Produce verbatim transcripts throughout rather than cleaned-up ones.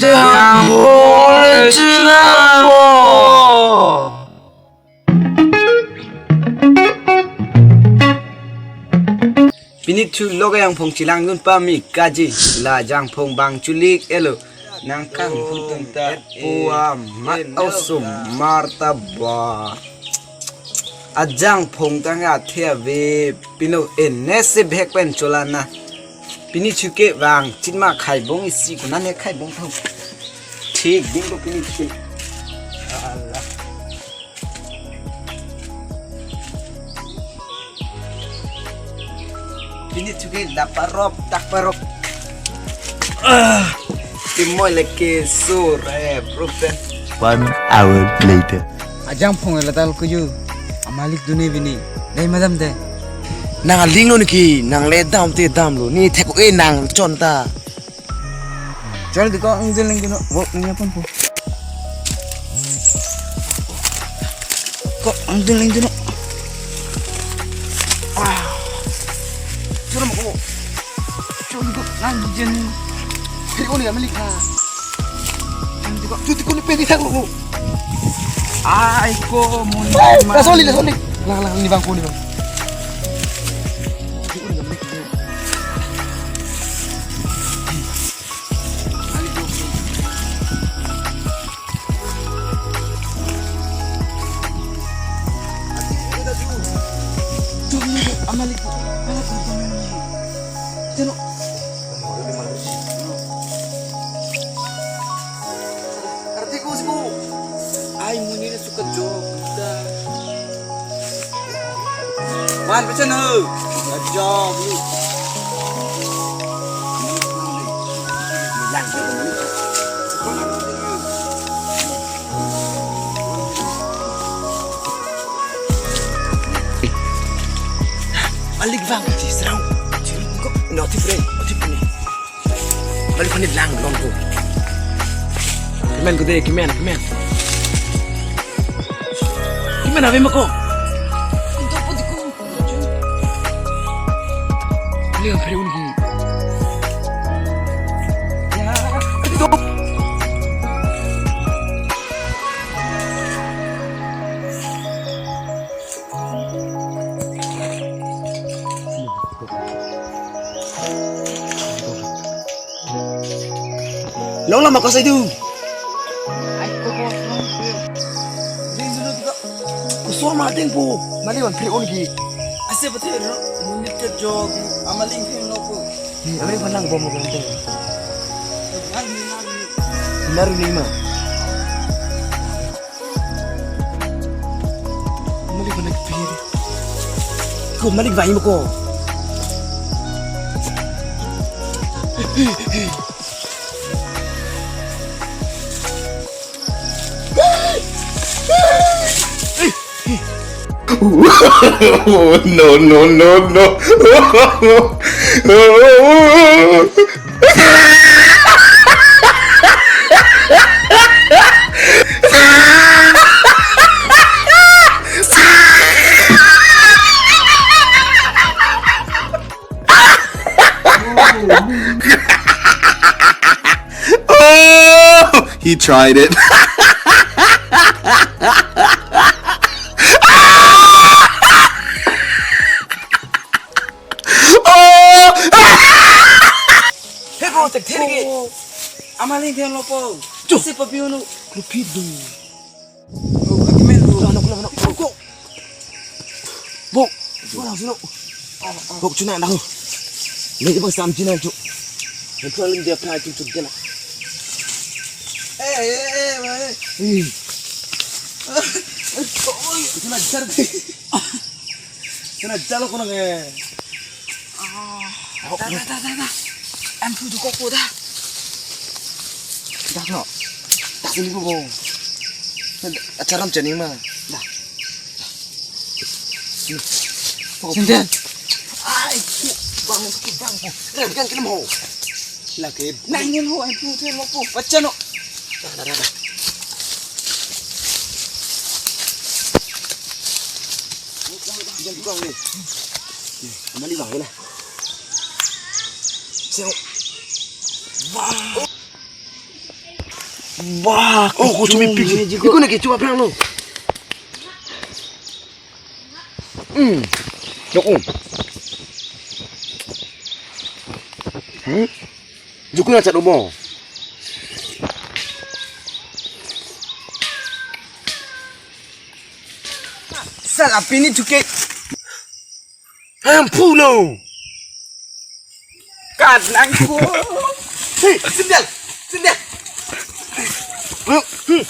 Jangphong chinabo. Pini thu lok jangphong chelang dun pame kaji, la jangphong bang chulik elo. Nangkangphu tum ta pu amat osomar ta ba. Ajangphong tang athe ave, pino ene se bhek pen cholana. Pini chuke vang chinma khaibong isi ko nane khaibong thau. Thik ding ko pini chu. Ala. Pini chuke la parop tak parop. Ah, timoi leke sur eh proven. One hour later. Ajangphong la tal kuju. Amalik dune bini. Dai madam de. Nang aling lo niki, nang le dam te dam lo. Ne thek-o-e nang chon ta. Chal di ko ang dun leng dun. Wo, nang yapon po. Ko ang dun leng dun. Ah. Chal mo ko. Chal di ko nang jen. Phiri-o ni amalik ha. Ang di ko. Chuti ko ni pedi thak lo. Ai ko mo ni. Lasoli, lasoli. Lang, lang, ni bang ko ni bang. Ai, monit na suka jok da. Man, pecah na. Jok lu. Malik bang, si serang. Si ko, no, si friend, si friend. Malik panik lang, long ko. Kemen ko de, kemen, kemen. Kemen ave ma ko. Malik ang kari unhi. Ya, aduh. Long lama ko sai du. Ai ko ko. Kusur ma ding po. Mali wan phri on ki. Ase bate ro. Monit ke jog. Amaling pheng lo po. Ni amri panang bom ko ente. Nang ni nang ni. Naru ni ma. Malik balik pir. Ko malik vai mo ko. No, no, no, no. Oh, he tried it. Oh! Hey bro, tek thek ke. Amaling dia lopo. Cuk. Si papi unu. Lupit do. Oh, kaki men do. Ano, ano, ano. Kok. Bok. Mana sih lo? Bok cina dah. Ni bang sam cina cuk. Yang paling dia pernah cuk cuk dia lah. Eh, eh, eh, eh. Ih. Itu nak jar. Kena jalo kono nge. Ah, ta, ta, ta, ta, ta. Em, tu, tu, kok, kok, ta. Dah, no. Tak sini, kok, kok. Acharam chani ma. Dah. Sini. Kok, kok. Sini, Dan. Ai, bang, bang, bang. Eh, kan kena mau. Lagi. Nangin ho, em, tu, tu, mau, kok. Baca, no. Dah, dah, dah, dah. Jangan kurang ni. Kembali bang, ya lah. Siap. Wah. Wah, oh, ko chumi pi. Jiko ne kecho aphrang lo. Hmm. Dok um. Hmm? Jiko na chat obo. Sal apini chuke. Ham pulo. Kat nangko. Hey, sendal, sendal. Hmm.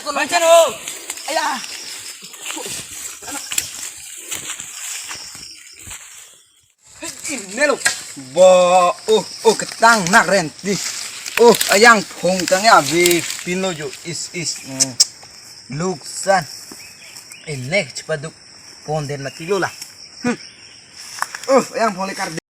Manchan ho. Aya. Melo. Bo, oh, oh, ketang nak renti. Oh, ayang phong tang ya, bi pin lo jo, is, is. Hmm. Luksan. Inek chepaduk pon den mati lo la. Hmm. Oh, ayang phong le kar.